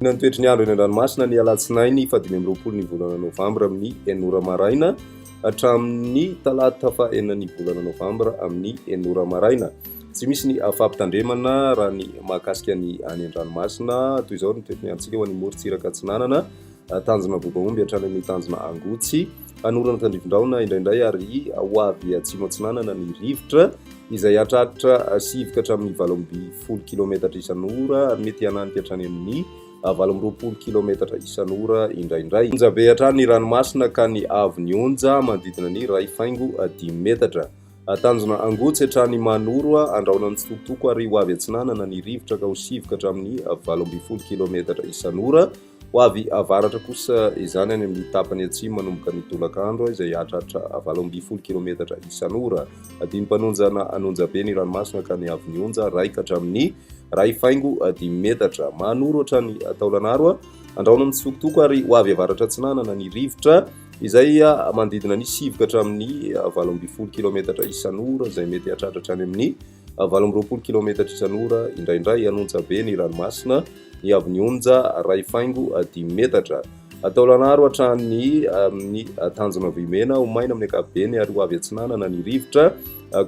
Ny toetry ny andro eny an-dranomasina ny alatsinainy faha-25 ny volana novambra amin'ny enina ora maraina hatramin'ny talata faha-enina ny volana novambra amin'ny enina ora maraina. Tsy misy ny fampitandremana raha ny mahakasika ny any an-dranomasina. Toy izao ny toetry ny androntsika ho an'ny morontsiraka atsinanana, tanjona Bobaomby hatrany amin'ny tanjona Angotsy. Hanorana tandrifin-drahona indraindray ary ho avy atsimo atsinanana ny rivotra izay hahatratra 9 ka hatramin'ny 18 kilometatra isan'ora ary mety hananika hatrany amin'ny 28 kilometatra isan'ora indraindray. Onja be hatrany ny ranomasina ka ny haavon'ny onja manodidina ny iray faingo dimy metatra. Tanjona Angotsy hatrany Manoro, andrahona mitsitokotoko ary ho avy atsinanana ny rivotra ka ho 9 ka hatramin'ny 18 kilometatra isan'ora. Ho avy avaratra kosa izany any amin'ny tapany atsimo manomboka ny tolakandro izay hahatratra 18 kilometatra isan'ora. Adinam-panonjana an'Onjabe ny ranomasina ka ny haavon'ny onja iray ka hatramin'ny iray faingo dimy metatra. Manoro hatrany Taolagnaro, andrahona mitsitokotoko ary ho avy avaratra atsinanana ny rivotra izay manodidina ny 9 ka hatramin'ny 18 kilometatra isan'ora izay mety hahatratra hatrany amin'ny 28 kilometatra isan'ora indraindray. An'Onjabe ny ranomasina. Ny haavon'ny onja iray faingo dimy metatra. Taolagnaro hatrany amin'ny tanjona Vohimena, ho maina amin'ny ankapobeny ary ho avy atsinanana ny rivotra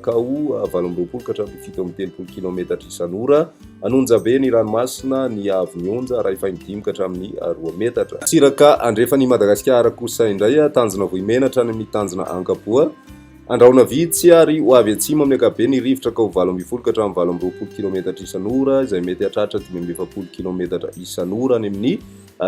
ka ho 28 ka hatramin'ny 37 kilometatra isan'ora. An'Onjabe ny ranomasina, ny haavon'ny onja iray faingo dimy ka hatramin'ny roa metatra. Tsiraka andrefan'i Madagasikara kosa indray, tanjona Vohimena hatrany amin'ny tanjona Ankapoa. Andrahona vitsy ary ho avy atsimo amin'ny ankapobeny ny rivotra ka ho 18 ka hatramin'ny 28 kilometatra isan'ora, izay mety hahatratra 45 kilometatra isan'ora any amin'ny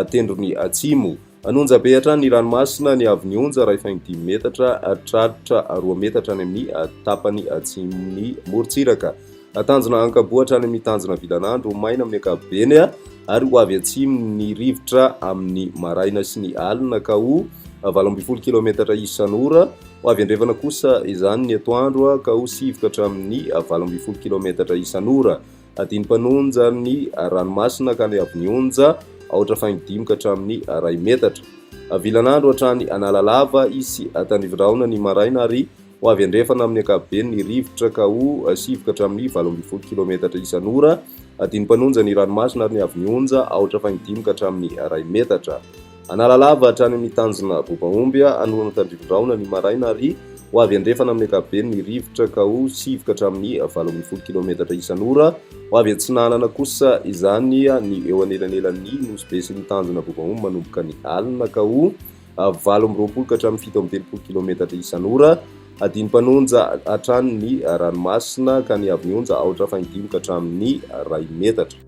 tendrony atsimo. An'onja be hatrany ny ranomasina, ny haavon'ny onja iray faingo dimy metatra hatratra roa metatra any amin'ny tapany atsimon'ny morontsiraka. Tanjona Ankaboa hatrany amin'ny tanjona Vilanandro, ho maina amin'ny ankapobeny ary ho avy atsimo ny rivotra amin'ny maraina sy ny alina ka ho 18 kilometatra isan'ora. Ho avy andrefana kosa izany ny atoandro ka ho 9 ka hatramin'ny 18 kilometatra isan'ora. Adinam-panonja ny ranomasina ka ny haavon'ny onja aotra faingo dimy ka hatramin'ny iray metatra. Vilanandro hatrany Analalava hisy tandrivindrahona ny maraina ary Ho avy andrefana amin'ny ankapobeny ny rivotra ka ho 9 ka hatramin'ny 18 kilometatra isan'ora. Adinam-panonja ny ranomasina ary ny haavon'ny onja aotra faingo dimy ka hatramin'ny iray metatra. Analalava hatrany amin'ny tanjona Bobaomby, hanorana tandrifin-drahona ny maraina ary ho avy andrefana amin'ny ankapobeny ny rivotra ka ho 9 ka hatramin'ny 18 kilometatra isan'ora. Ho avy atsinanana kosa izany ny eo anelanelan'ny Nosy Be sy ny tanjona Bobaomby manomboka ny alina ka ho 28 ka hatramin'ny 37 kilometatra isan'ora. Adinam-panonja hatrany ny ranomasina ka ny haavon'ny onja aotra faingo dimy ka hatramin'ny iray metatra.